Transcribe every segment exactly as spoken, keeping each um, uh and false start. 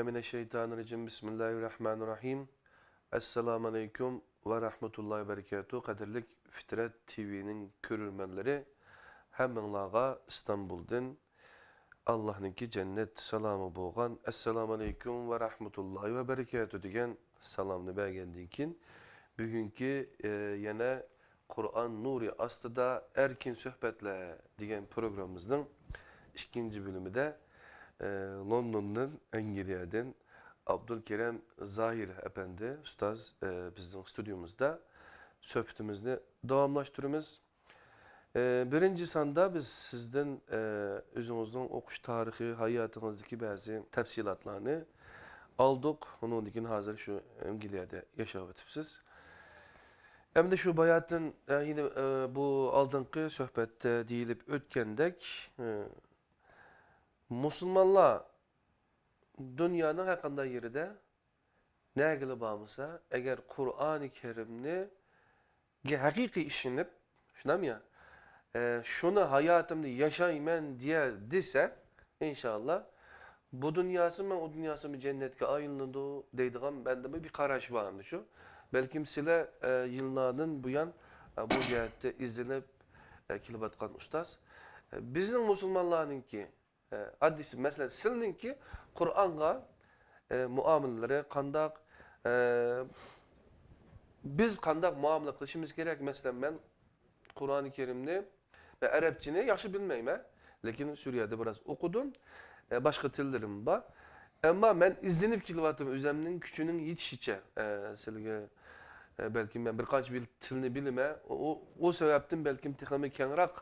من الشيطان الرجيم. بسم الله الرحمن الرحيم. ئەسسالامۇ ئەلەيكۇم ۋە رەھمەتۇللاھى ۋە بەرىكاتۇھ. قەدىرلىك فىترەت تىۋىنىڭ كۆرۈرمەنلىرى، ھەممىڭلارغا ئىستانبۇلدىن ئاللاھنىڭكى جەننەت سالامى بولغان «ئەسسالامۇ ئەلەيكۇم ۋە رەھمەتۇللاھى ۋە بەرىكاتۇھ» دېگەن سالامنى بەرگەندىن كېيىن، بۈگۈنكى، ئە، يەنە «قۇرئان نۇرى ئاستىدا ئەركىن سۆھبەتلەر» دېگەن پروگراممىمىزنىڭ ئىككىنچى بۆلۈمىدە، ئە، لوندوندىن، ئەنگلىيەدىن ئابدۇلكېرەم زاھىر ئەپەندى ئۇستاز، ئە، بىزنىڭ ستۇدىيومىزدا سۆھبىتىمىزنى داۋاملاشتۇرىمىز. ئە، بىرىنچى ساندا بىز سىزدىن، ئە، ئۆزىڭىزنىڭ ئوقۇش تارىخى، ھاياتىڭىزدىكى بەزى تەپسىلاتلارنى ئالدۇق. ئۇنىڭدىن كېيىن ھازىر شۇ ئەنگلىيەدە ياشاۋېتىپسىز. ئەمدى شۇ باياتىن، ئە، يەنە، ئە، بۇ ئالدىنقى سۆھبەتتە دېيىلىپ ئۆتكەندەك، ئە، مۇسۇلمانلار دۇنيانىڭ ھەرقانداق يېرىدە نەگىلا بارمىسا، ئەگەر قۇرئانى كەرىمنى ھەقىقىي ئىشىنىپ، شۇنداقمۇ يا؟ ئە، شۇنى ھاياتىمدا ياشايمەن دېيە، دېسە، ئىنشائاللا، بۇ دۇنياسى مەن ئۇ دۇنياسىمۇ جەننەتكە ئايلىنىدۇ دەيدىغان بەندىمۇ بىر قاراش بار ئەمدى شۇ. بەلكىم سىلەر، ئە، يىللاردىن بۇيان، ئە، بۇ جەھەتتە ئىزدىنىپ، ئە، كېلىۋاتقان ئۇستاز. ئە، بىزنىڭ مۇسۇلمانلارنىڭكى ئە، ئاددىيسى، مەسىلەن، سىلىنىڭكى قۇرئانغا، ئە، مۇئامىلىلىرى قانداق؟ ئە، بىز قانداق مۇئامىلە قىلىشىمىز كېرەك؟ مەسىلەن، مەن قۇرئانى كەرىمنى ۋە ئەرەبچىنى ياخشى بىلمەيمەن، لېكىن سۈرىيەدە بىراز ئوقۇدۇم. ئە، باشقا تىللىرىم بار. ئەمما مەن ئىزدىنىپ كېلىۋاتىمەن ئۆزەمنىڭ كۈچىنىڭ يېتىشىچە، ئە، سىلىگە، ئە، بەلكىم مەن بىر قانچە بىل-، تىلنى بىلىمەن. ئۇ، ئۇ، ئۇ سەۋەبتىن بەلكىم تېخىمۇ كەڭرەك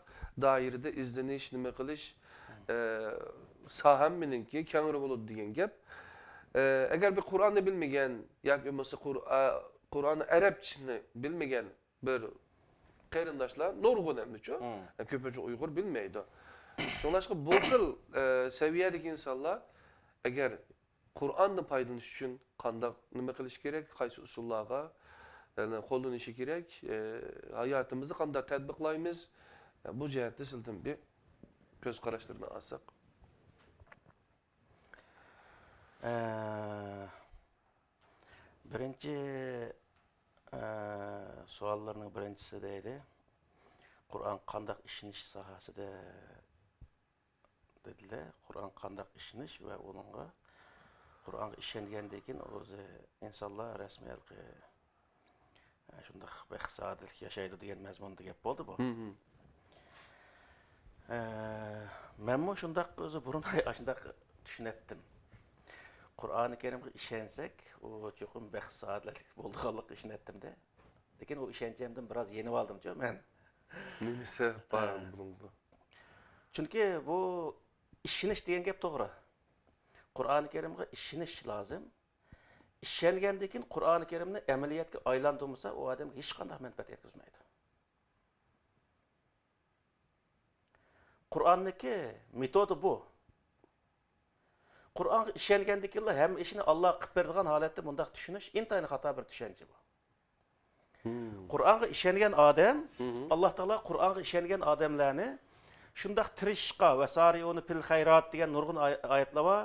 دائىرىدە ئىزدىنىش، نېمە قىلىش، ئە، ساھەم مېنىڭكى كەڭرى بولىدۇ دېگەن گەپ. ئە، ئەگەر بىر قۇرئاننى بىلمىگەن ياكى بولمىسا قۇر-، ئە، قۇرئاننى ئەرەبچىنى بىلمىگەن بىر قېرىنداشلار نۇرغۇن ئەمدىچۇ؟ مم. ئە، كۆپىنچە ئۇيغۇر بىلمەيدۇ. شۇڭلاشقا بۇ خىل، ئە، سەۋىيەدىكى ئىنسانلار ئەگەر قۇرئاندىن پايدىلىنىش ئۈچۈن قانداق نېمە قىلىش كېرەك؟ قايسى ئۇسۇللارغا، يەنى قوللىنىشى كېرەك؟ ئە، ھاياتىمىزدا قانداق تەتبىقلايمىز؟ ئە، بۇ جەھەتتە سىلىدىن بىر كۆز قاراشلىرىنى ئالساق. ئە، بىرىنچى، ئە، سوئاللارنىڭ بىرىنچىسى دەيلى، قۇرئان قانداق ئىشىنىش ساھەسىدە دېدىلە، قۇرئان قانداق ئىشىنىش ۋە ئۇنىڭغا، قۇرئانغا ئىشەنگەندىن كېيىن ئۆزى ئىنسانلار رەسمىي ھېلىقى، ئە، شۇنداق بەخت سائادەتلىك ياشايدۇ دېگەن مەزمۇندا گەپ بولدى بۇ. ھە، مەنمۇ شۇنداق ئۆزى بۇرۇن ئاشۇنداق چۈشىنەتتىم. قۇرئانى كەرىمگە ئىشەنسەك، ئۇ چوقۇم بەخت سائادەتلىك بولىدىغانلىقىغا ئىشىنەتتىم-دە. لېكىن ئۇ ئىشەنچىمدىن بىراز يېنىۋالدىمچۇ مەن. نېمە سەۋەب بار ھە. بۇنىڭدا؟ چۈنكى بۇ ئىشىنىش دېگەن گەپ توغرا. قۇرئانى كەرىمگە ئىشىنىش لازىم. ئىشەنگەندىن كېيىن قۇرئانى كەرىمنى ئەمەلىيەتكە ئايلاندۇرمىسا، ئۇ ئادەمگە ھېچقانداق مەنپەئەت يەتكۈزمەيدۇ. قۇرئاننىڭكى مېتودى بۇ. قۇرئانغا ئىشەنگەندىن كېيىنلا ھەممە ئىشنى ئاللاغا قىلىپ بېرىدىغان ھالەتتە مۇنداق چۈشىنىش ئىنتايىن خاتا بىر چۈشەنچە بۇ. مم. قۇرئانغا ئىشەنگەن ئادەم، مم. ئاللا تائالا قۇرئانغا ئىشەنگەن ئادەملەرنى شۇنداق تىرىشىشقا، «ۋەسارىئۇ فىل خەيرات» دېگەن نۇرغۇن ئاي-، ئايەتلەر بار.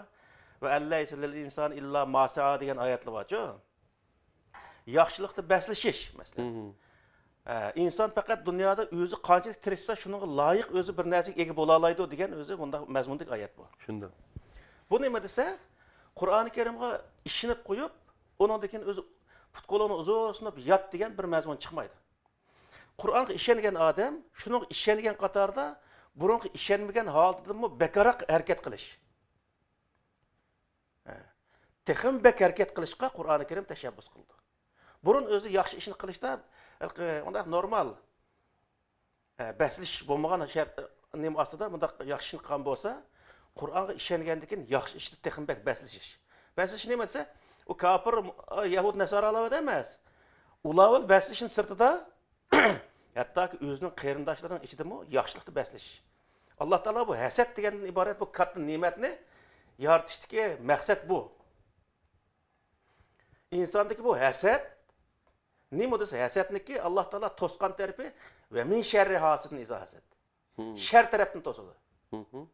«ۋە ئەن لەيسە لىل ئىنسانى ئىللا ما سەئا» دېگەن ئايەتلەر بارچۇ. ياخشىلىقتا بەسلىشىش، مەسىلەن. مم. ئە، ئىنسان پەقەت دۇنيادا ئۆزى قانچىلىك تىرىشسا، شۇنىڭغا لايىق ئۆزى بىر نەرسىگە ئىگە بولالايدۇ دېگەن ئۆزى مۇنداق مەزمۇندىكى ئايەت بۇ. شۇنداق. بۇ نېمە دېسە، قۇرئانى كەرىمغا ئىشىنىپ قويۇپ، ئۇنىڭدىن كېيىن ئۆزى پۇت-قولىنى ئۇزۇن سۇنۇپ يات دېگەن بىر مەزمۇن چىقمايدۇ. قۇرئانغا ئىشەنگەن ئادەم شۇنىڭغا ئىشەنگەن قاتاردا بۇرۇنقى ئىشەنمىگەن ھالىتىدىنمۇ بەكرەك ھەرىكەت قىلىش. ھە. تېخىمۇ بەك ھەرىكەت قىلىشقا قۇرئانى كەرىم تەشەببۇس قىلىدۇ. بۇرۇن ئۆزى ياخشى ئىشنى قىلىشتا، ھېلىقى ئۇنداق نورمال، ھە، بەسلىشىش بولمىغان شەرت، نېمە ئاستىدا مۇنداق ياخشى ئىشنى قىلغان بولسا، قۇرئانغا ئىشەنگەندىن كېيىن ياخشى ئىشتا تېخىمۇ بەك بەسلىشىش. بەسلىشىش نېمە دېسە، ئۇ كاپىر، يەھۇد، نەسارالار ئەمەس. ئۇلار بىلەن بەسلىشىشنىڭ سىرتىدا، ھەتتاكى ئۆزىنىڭ قېرىنداشلىرىنىڭ ئىچىدىمۇ ياخشىلىقتا بەسلىشىش. ئاللا تائالا بۇ ھەسەت دېگەندىن ئىبارەت بۇ كاتتا نېمەتنى يارىتىشتىكى مەقسەت بۇ. ئىنساندىكى بۇ ھەسەت، نېمە دېسە، ھەسەتنىكى ئاللا تائالا توسقان تەرىپى، «ۋە مىن شەررى ھاسىدىن ئىزا ھەسەد». مم. شەر تەرەپتىن توسىدۇ. مم.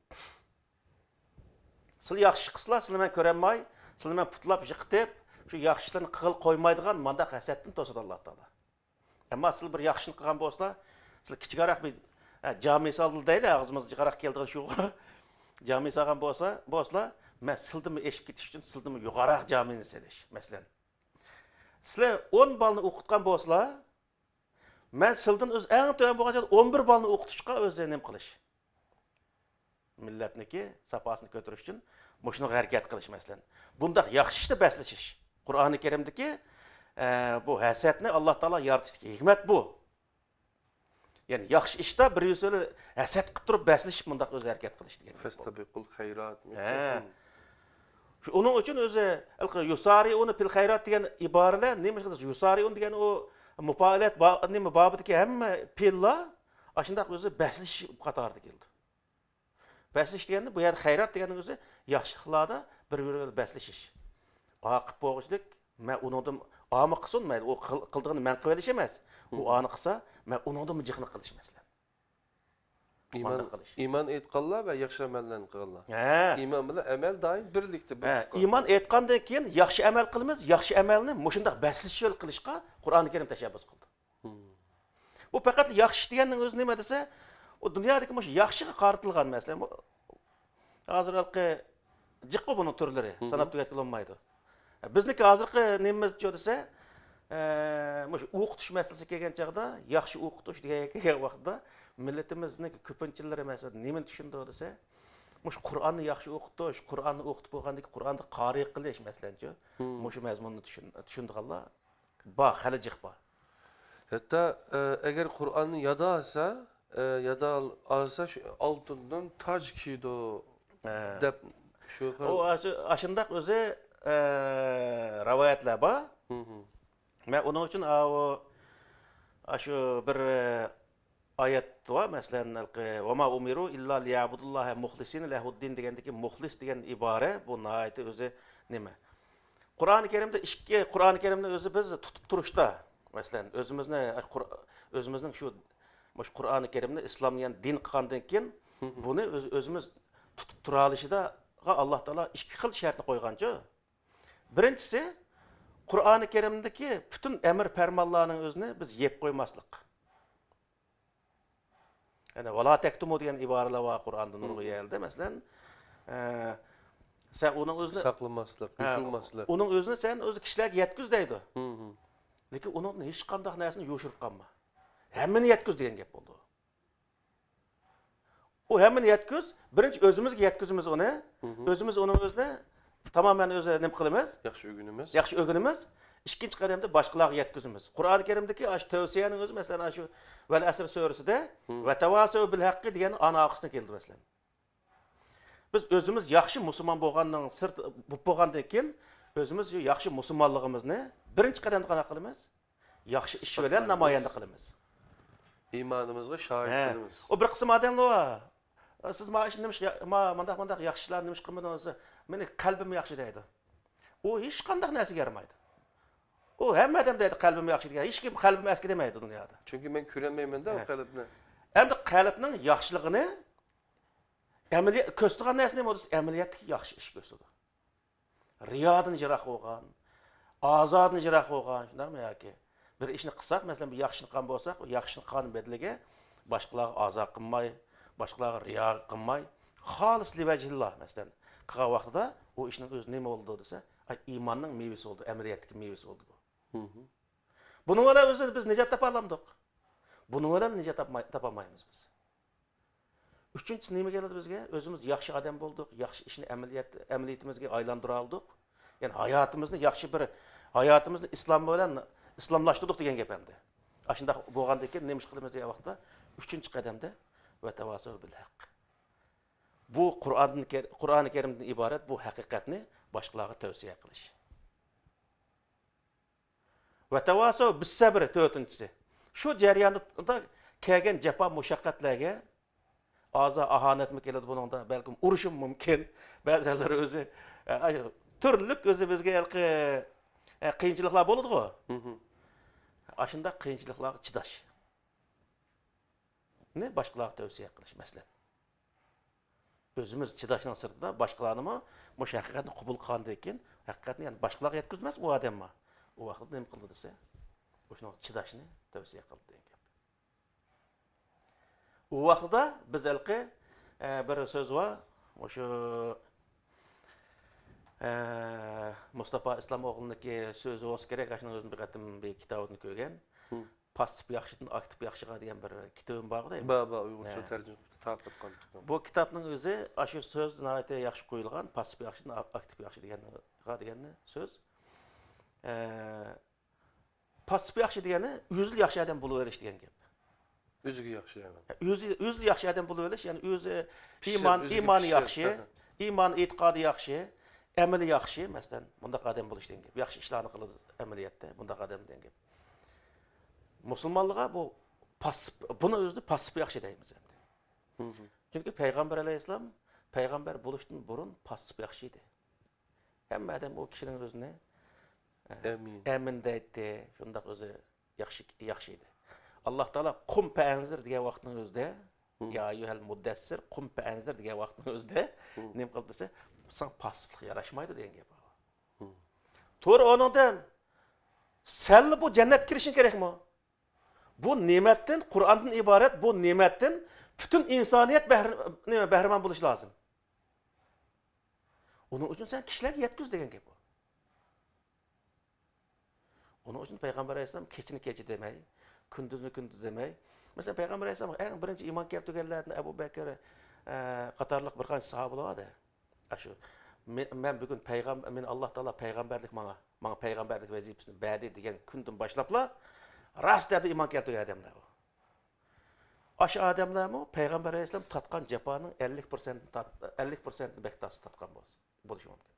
سىلەر ياخشى قىلسىلا، سىلەرنى مەن كۆرەلمەي، سىلەرنى مەن پۇتلاپ يىقىتىپ، شۇ ياخشى ئىشلارنى قىلغىلى قويمايدىغان مانداق ھەسەتتىن توسىدۇ ئاللا تائالا. ئەمما سىلەر بىر ياخشى ئىشنى قىلغان بولسىلا، سىلەر كىچىكرەك بىر، ھە، جامى سالدى دەيلى، ئاغزىمىزغا جىقراق كېلىدىغان شۇغۇ. جامى سالغان بولسا، بولسىلا، مەن سىلدىنمۇ ئېشىپ كېتىش ئۈچۈن سىلدىنمۇ يۇقىرىراق جامىنى سېلىش، مەسىلەن. سىلەر ئون بالىنى ئوقۇتقان بولسىلا، مەن سىلدىن ئۆز ئەڭ تۆۋەن بولغان چاغدا ئون بىر بالىنى ئوقۇتۇشقا ئۆزى نېمە قىلىش؟ مىللەتنىكى ساپاسىنى كۆتۈرۈش ئۈچۈن مۇشۇنىڭغا ھەرىكەت قىلىش، مەسىلەن. بۇنداق ياخشى ئىشتا بەسلىشىش. قۇرئانى كەرىمدىكى، ئە، بۇ ھەسەتنى ئاللا تائالا يارىتىشتىكى ھېكمەت بۇ. يەنى ياخشى ئىشتا بىر بىرسى بىلەن ھەسەت قىلىپ تۇرۇپ بەسلىشىپ مۇنداق ئۆزى ھەرىكەت قىلىش دېگەن گەپ بولدى. فەستەبىقۇل خەيرات. ھە. شۇ، ئۇنىڭ ئۈچۈن ئۆزى ھېلىقى يۇسارىئۇنە پىل خەيرات دېگەن ئىبارىلەر نېمە ئىش قىلىدۇ؟ يۇسارىئۇن دېگەن ئۇ مۇپائىلەت با-، نېمە بابىدىكى ھەممە پېئىللار ئاشۇنداق ئۆزى بەسلىشىش قاتارىدا كېلىدۇ. بەسلىشىش دېگەندە بۇ يەردە خەيرات دېگەننىڭ ئۆزى ياخشىلىقلاردا بىر بىرى بىلەن بەسلىشىش. ئا قىلىپ بولغۇچىلىك، مەن ئۇنىڭدىن، ئامۇ قىلسۇن، مەيلى، ئۇ قىل-، قىلىدىغىنىنى مەن قىلىۋېلىشى ئەمەس. ئۇ ئانى قىلسا، مەن ئۇنىڭدىنمۇ جىقنى قىلىش، مەسىلەن. ئىمان، مانداق قىلىش. ئىمان ئېيتقانلار ۋە ياخشى ئەمەللەرنى قىلغانلار. ھە. ئىمان بىلەن ئەمەل دائىم بىرلىكتە، ھە، بىر تۇتقان. ئىمان ئېيتقاندىن كېيىن ياخشى ئەمەل قىلىمىز، ياخشى ئەمەلنى مۇشۇنداق بەسلىشىش ئارقىلىق قىلىشقا قۇرئانى كەرىم تەشەببۇس قىلدى. بۇ پەقەت ياخشى ئىش دېگەننىڭ ئۆزى نېمە دېسە، ئۇ دۇنيادىكى مۇشۇ ياخشىغا قارىتىلغان مەسىلەن. بۇ ھازىر ھېلىقى جىققۇ بۇنىڭ تۈرلىرى، ساناپ تۈگەتكىلى بولمايدۇ. بىزنىڭكى ھازىرقى نېمىمىزچۇ دېسە، ئە، مۇشۇ ئوقۇتۇش مەسىلىسىگە كەلگەن چاغدا، ياخشى ئوقۇتۇش دېگەن، كەلگەن ۋاقىتتا مىللىتىمىزنىڭ كۆپىنچىلىرى مەسىلەن نېمىنى چۈشىنىدۇ دېسە، مۇشۇ قۇرئاننى ياخشى ئوقۇتۇش، قۇرئاننى ئوقۇتۇپ بولغاندىن كېيىن قۇرئاننى قارىي قىلىش، مەسىلەنچۇ، مۇشۇ مەزمۇننى چۈشىنىدىغانلار بار، خېلى جىق بار. ھەتتا، ئە، ئەگەر قۇرئاننى يادا ئالسا، ئە، يادا ئال-، ئالسا شۇ ئالتۇندىن تاج كىيىدۇ، ھە، دەپ شۇ خىل. ئۇ ئاشۇ-، ئاشۇنداق ئۆزى، ئە، رىۋايەتلەر بار. مەن ئۇنىڭ ئۈچۈن ئاۋۇ، ئاشۇ بىر، ئە، ئايەت بار، مەسىلەن، ھېلىقى، «وما أمروا إلا ليعبدوا الله مخلصين له الدين» دېگەندىكى مۇخلىس دېگەن ئىبارە، بۇ ناھايىتى ئۆزى نېمە؟ قۇرئانى كەرىمدە ئىككى، قۇرئانى كەرىمنى ئۆزى بىز تۇتۇپ تۇرۇشتا، مەسىلەن، ئۆزىمىزنى، قۇر-، ئۆزىمىزنىڭ شۇ، مۇشۇ قۇرئانى كەرىمنى ئىسلام دېگەن دىن قىلغاندىن كېيىن، بۇنى ئۆز-، ئۆزىمىز تۇتۇپ تۇرالىشىدا ئاللا تائالا ئىككى خىل شەرتنى قويغانچۇ؟ بىرىنچىسى، قۇرئانى كەرىمدىكى پۈتۈن ئەمىر پەرمانلارنىڭ ئۆزىنى بىز يەپ قويماسلىق. يەنى، «ۋالا تەكتۇمۇ» دېگەن ئىبارىلەر بار قۇرئاندا نۇرغۇن يەردە، مەسىلەن، ئە، سەن ئۇنىڭ ئۆزىنى ساقلىماسلىق، ھە، يوشۇرماسلىق. ئۇنىڭ ئۆزىنى سەن ئۆزى كىشىلەرگە يەتكۈز دەيدۇ. لېكىن ئۇنىڭدىن ھېچقانداق نەرسىنى يوشۇرۇپ قالما. ھەممىنى يەتكۈز دېگەن گەپ بولىدۇ. ئۇ ھەممىنى يەتكۈز، بىرىنچى ئۆزىمىزگە يەتكۈزىمىز ئۇنى. ئۆزىمىز ئۇنىڭ ئۆزىنى تامامەن ئۆزى نېمە قىلىمىز؟ ياخشى ئۆگىنىمىز. ياخشى ئۆگىنىمىز. ئىككىنچى قەدەمدە باشقىلارغا يەتكۈزىمىز. قۇرئانى كەرىمدىكى ئاشۇ تەۋسىيەنىڭ ئۆزى، مەسىلەن، ئاشۇ ۋەل ئەسر سۈرىسىدە، «ۋەتەۋاسەۋ بىل ھەققى» دېگەن ئانىڭ ئارقىسىدىن كېلىدۇ، مەسىلەن. بىز ئۆزىمىز ياخشى مۇسۇلمان بولغاننىڭ سىرت-، بولۇپ بولغاندىن كېيىن، ئۆزىمىز ياخشى مۇسۇلمانلىقىمىزنى بىرىنچى قەدەمدە قانداق قىلىمىز؟ ياخشى ئىش بىلەن نامايەندە قىلىمىز. ئىمانىمىزغا شاھىت قىلىمىز. ئۇ بىر قىسىم ئادەملەر بار، «سىز ما ئىشنى نېمىش، ما مۇنداق، مۇنداق ياخشى ئىشلارنى نېمىش قىلمىدىڭىز؟» دېسە، «مېنىڭ قەلبىم ياخشى» دەيدۇ. ئۇ ھېچقانداق نەرسىگە يارىمايدۇ. ئۇ ھەممە ئادەم دەيدۇ، «قەلبىم ياخشى» دېگەن. ھېچكىم قەلبىم ئەسكى دەيدۇ دۇنيادا. چۈنكى مەن كۆرەلمەيمەن-دە ئۇ قەلبنى. ئەمدى قەلبنىڭ ياخشىلىقىنى ئەمەلىي-، كۆرسىتىدىغان نەرسە نېمە دېسە، ئەمەلىيەتتىكى ياخشى ئىش كۆرسىتىدۇ. رىيادىن يىراق بولغان، ئازادىن يىراق بولغان، شۇنداقمۇ ياكى؟ بىر ئىشنى قىلساق، مەسىلەن، بىر ياخشى ئىشنى قىلغان بولساق، ئۇ ياخشى ئىشنى قىلغان بەدىلىگە باشقىلارغا ئازا قىلماي، باشقىلارغا رىيا قىلماي، خالىس لىۋەجھىللا، مەسىلەن، قىلغان ۋاقتىدا ئۇ ئىشنىڭ ئۆزى نېمە بولىدۇ دېسە، ئاي، ئىماننىڭ مېۋىسى بولىدۇ، ئەمەلىيەتتىكى مېۋىسى بولىدۇ بۇ. بۇنىڭ بىلەن ئۆزىنى بىز نىجات تاپالامدۇق؟ بۇنىڭ بىلەن نىجات تاپماي-، تاپالمايمىز بىز. ئۈچىنچىسى نېمە كېلىدۇ بىزگە؟ ئۆزىمىز ياخشى ئادەم بولدۇق، ياخشى ئىشنى ئەمەلىيەت-، ئەمەلىيىتىمىزگە ئايلاندۇرالدۇق. يەنى ھاياتىمىزنى ياخشى بىر، ھاياتىمىزنى ئىسلام بىلەن ئىسلاملاشتۇردۇق دېگەن گەپ ئەمدى. ئاشۇنداق بولغاندىن كېيىن نېمە ئىش قىلىمىز دېگەن ۋاقىتتا، ئۈچىنچى قەدەمدە، «ۋەتەۋاسەۋ بىل ھەق». بۇ قۇرئاندىن كەر-، قۇرئانى كەرىمدىن ئىبارەت بۇ ھەقىقەتنى باشقىلارغا تەۋسىيە قىلىش. ۋەتەۋاسەۋ بىسسەبر، تۆتىنچىسى. شۇ جەرياندا كەلگەن جاپا مۇشەققەتلەرگە ئازا ئاھانەتمۇ كېلىدۇ بۇنىڭدا، بەلكىم ئۇرۇشمۇ مۇمكىن. بەزىلەر ئۆزى، ئە، ئاي، تۈرلۈك ئۆزى بىزگە ھېلىقى، ئە، قىيىنچىلىقلار بولىدىغۇ. ئاشۇنداق قىيىنچىلىقلارغا چىداش. نى باشقىلارغا تەۋسىيە قىلىش، مەسىلەن. ئۆزىمىز چىداشنىڭ سىرتىدا باشقىلارنىمۇ مۇشۇ ھەقىقەتنى قوبۇل قىلغاندىن كېيىن ھەقىقەتنى يەنى باشقىلارغا يەتكۈزمەس ئۇ ئادەممۇ. ئۇ ۋاقىتتا نېمە قىلدى دېسە، ئۇ شۇنىڭغا چىداشنى تەۋسىيە قىلدى دېگەن گەپ. ئۇ ۋاقتىدا بىز ھېلىقى، ئە، بىر سۆز بار، مۇشۇ، ئە، مۇستاپا ئىسلام ئوغلىنىڭكى سۆزى بولسا كېرەك، ئاشۇنىڭ ئۆزىنى بىر قېتىم بىر كىتابىدىن كۆرگەن. مم. پاسسىپ ياخشىدىن ئاكتىپ ياخشىغا دېگەن بىر كىتابىم بار دەيمەن. بار، بار، ئۇيغۇرچە ھە. تەرجىمە تارقاتقان. بۇ كىتابنىڭ ئۆزى ئاشۇ سۆز ناھايىتى ياخشى قويۇلغان، پاسسىپ ياخشىدىن ئاكتىپ ياخشى دېگەنغا دېگەننى سۆز. ئە، پاسسىپ ياخشى دېگەنى ئۆزى ياخشى ئادەم بولۇۋېلىش دېگەن گەپ. ئۆزىگە ياخشى ئادەم. ئۆزى، ئۆزى ياخشى ئادەم بولۇۋېلىش، يەنى ئۆزى ئىمان، ئۆزىگە ئىمانى ياخشى، ھە، ھە. ئىمان ئېتىقادى ياخشى، ئەمىلى ياخشى، مەسىلەن، بۇنداق ئادەم بولۇش دېگەن گەپ. ياخشى ئىشلارنى قىلىدۇ ئەمەلىيەتتە، بۇنداق ئادەم دېگەن گەپ. مۇسۇلمانلىققا بۇ پاسسىپ، بۇنى ئۆزىنى پاسسىپ ياخشى دەيمىز ئەمدى. مم. چۈنكى پەيغەمبەر ئەلەيھىسسالام پەيغەمبەر بولۇشتىن بۇرۇن پاسسىپ ياخشى ئىدى. ھەممە ئادەم ئۇ كىشىنىڭ ئۆزىنى، ئە، ئەمىن. ئەمىن دەيتتى، شۇنداق ئۆزى ياخشى، ياخشى ئىدى. ئاللاھ تائالا قۇم پەئەنزىر دېگەن ۋاقىتنىڭ ئۆزىدە، مم. يا ئەييۇھەل مۇددەسسىر، قۇم پەئەنزىر دېگەن ۋاقىتنىڭ ئۆزىدە مم. نېمە قىلدى دېسە، ساڭا پاسسىپلىق ياراشمايدۇ دېگەن گەپ. مم. توغرا، ئۇنىڭدىن سەنلا بۇ جەننەتكە كىرىشىڭ كېرەكمۇ؟ بۇ نېمەتتىن، قۇرئاندىن ئىبارەت بۇ نېمەتتىن پۈتۈن ئىنسانىيەت بەھر-، نېمە، بەھرىمەن بولۇشى لازىم. ئۇنىڭ ئۈچۈن سەن كىشىلەرگە يەتكۈز دېگەن گەپ ئۇ. ئۇنىڭ ئۈچۈن پەيغەمبەر ئەلەيھىسسالام كېچىنى كېچە دېمەي، كۈندۈزنى كۈندۈز دېمەي. مەسىلەن، پەيغەمبەر ئەلەيھىسسالامغا ئەڭ بىرىنچى ئىمان كەلتۈرگەنلەردىن ئەبۇ بەكرى، ئە، قاتارلىق بىر قانچە ساھابىلەر بار ئىدى. ئاشۇ، مەن، مەن بۈگۈن پەيغەم-، مېنى ئاللاھ تائالا پەيغەمبەرلىك ماڭا، ماڭا پەيغەمبەرلىك ۋەزىپىسىنى بەردى دېگەن كۈندىن باشلاپلا، راست دەپ ئىمان كەلتۈرگەن ئادەملەر بۇ. ئاشۇ ئادەملەرمۇ پەيغەمبەر ئەلەيھىسسالام تارتقان جاپانىڭ ئەللىك پىرسەنتىنى تارت-، ئەللىك پىرسەنتىنى بەك تارتقان بولسا، بولۇشى مۇمكىن.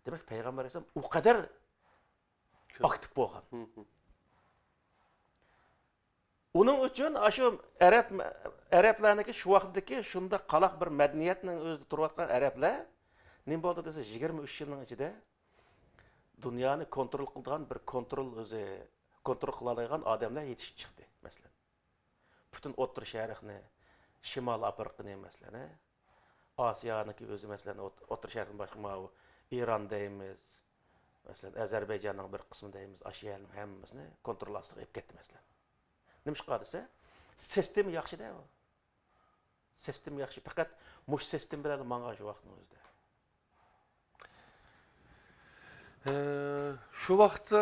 دېمەك، پەيغەمبەر ئەلەيھىسسالام ئۇ قەدەر كۆپ. ئاكتىپ بولغان. ھىم، ھىم. ئۇنىڭ ئۈچۈن ئاشۇ ئەرەب، ئەرەبلەرنىڭكى شۇ ۋاقىتتىكى شۇنداق قالاق بىر مەدەنىيەتنىڭ ئۆزىدە تۇرۇۋاتقان ئەرەبلەر نېمە بولدى دېسە، يىگىرمە ئۈچ يىلنىڭ ئىچىدە دۇنيانى كونترول قىلىدىغان بىر كونترول ئۆزى، كونترول قىلالايدىغان ئادەملەر يېتىشىپ چىقتى، مەسىلەن. پۈتۈن ئوتتۇرا شەرقنى، شىمال ئافرىقىنى، مەسىلەن، ئاسىيانىڭكى ئۆزى، مەسىلەن، ئوت-، ئوتتۇرا شەرقتىن باشقا ماۋۇ ئىران دەيمىز، مەسىلەن، ئەزەربەيجاننىڭ بىر قىسمى دەيمىز، ئاشۇ يەرنىڭ ھەممىسىنى كونترول ئاستىغا ئېلىپ كەتتى، مەسىلەن. نېمىشقا دېسە، سىستېما ياخشى-دە ئۇ. سىستېما ياخشى، پەقەت مۇشۇ سىستېما بىلەن ماڭغان شۇ ۋاقىتنىڭ ئۆزىدە. ئە، شۇ ۋاقىتتا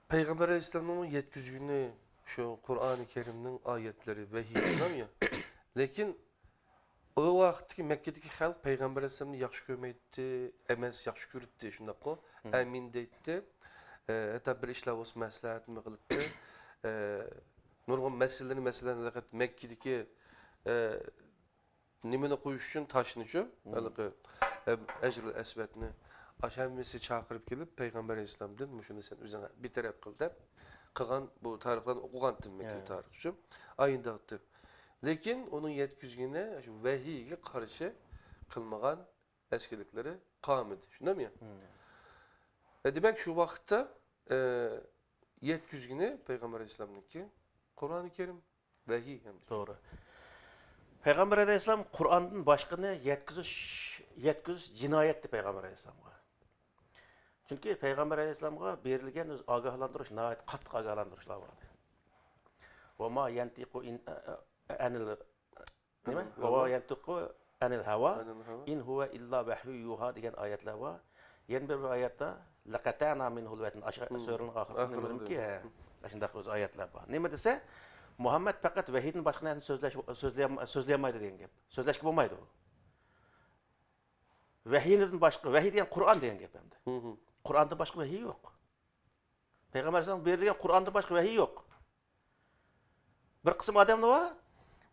پەيغەمبەر ئەلەيھىسسالامنىڭ يەتكۈزگىنى شۇ قۇرئانى كەرىمنىڭ ئايەتلىرى، ۋەھىي، شۇنداقمۇ؟ لېكىن ئۇ ۋاقىتتىكى مەككىدىكى خەلق پەيغەمبەر ئەلەيھىسسالامنى ياخشى كۆرمەيتتى، ئەمەس، ياخشى كۆرەتتى، شۇنداققۇ؟ مم. ئەمىن دەيتتى. ئە، ھەتتا بىر ئىشلار بولسا مەسلىھەتمۇ قىلاتتى. ئە، نۇرغۇن مەسىلىلەرنى، مەسىلەن، ھېلىقى مەككىدىكى، ئە، نېمىنى قويۇش ئۈچۈن تاشنىچۇ، مم. ھېلىقى، ئە، ھەجرۇل ئەسۋەدنى، ئاشۇ ھەممىسى چاقىرىپ كېلىپ، پەيغەمبەر ئەلەيھىسسالامدىن مۇشۇنى سەن ئۆزۈڭ بىر تەرەپ قىل دەپ قىلغان بۇ تارىخلارنى ئوقۇغانتىم مەن، ھە. تارىخچۇ. ئاينداقتى. لېكىن ئۇنىڭ يەتكۈزگىنى شۇ ۋەھىيگە قارشى قىلمىغان ئەسكىلىكلىرى قالمىدى. شۇنداقمۇ يا؟ مم. ئە، دېمەك، شۇ ۋاقىتتا، ئە، يەتكۈزگىنى پەيغەمبەر ئەلەيھىسسالامنىڭكى قۇرئانى كەرىم، ۋەھىي ھەم. توغرا. پەيغەمبەر ئەلەيھىسسالام قۇرئاندىن باشقىنى يەتكۈزۈش، يەتكۈزۈش جىنايەتتى پەيغەمبەر ئەلەيھىسسالامغا. چۈنكى پەيغەمبەر ئەلەيھىسسالامغا بېرىلگەن ئۆزى ئاگاھلاندۇرۇش، ناھايىتى قاتتىق ئاگاھلاندۇرۇشلار بار ئىدى. ۋە ما يەنتىقۇ ئىن-، ئە-، ئە-، ئەنىل نېمە؟ ئەنىل ھەۋا. ۋە يەنتىقۇ ئەنىل ھەۋا. ئەنىل ھەۋا. ئىن ھۇۋە ئىللا ۋەھيۇ يۇھا دېگەن ئايەتلەر بار. يەنە بىر، بىر ئايەتتە، لەقەتەنا مىنھۇل ۋەتىن. ئاشۇ مم. سۈرىنىڭ ئاخىرىدا ئاخىرىدا. نېمىدىكى، ھە، مم. ئاشۇنداق ئۆزى ئايەتلەر بار. نېمە دېسە، مۇھەممەد پەقەت ۋەھىيدىن باشقا نەرسىنى سۆزلەش، سۆزلىيەلم-، سۆزلىيەلمەيدۇ دېگەن گەپ. سۆزلەشكە بولمايدۇ. ۋەھىيدىن باشقا، ۋەھىي دېگەن قۇرئان دېگەن گەپ ئەمدى. مم. قۇرئاندىن باشقا ۋەھىي يوق. پەيغەمبەر ئەلەيھىسسالامغا بېرىلگەن قۇرئاندىن باشقا ۋەھىي يوق. بىر قىسىم ئادەملەر بار،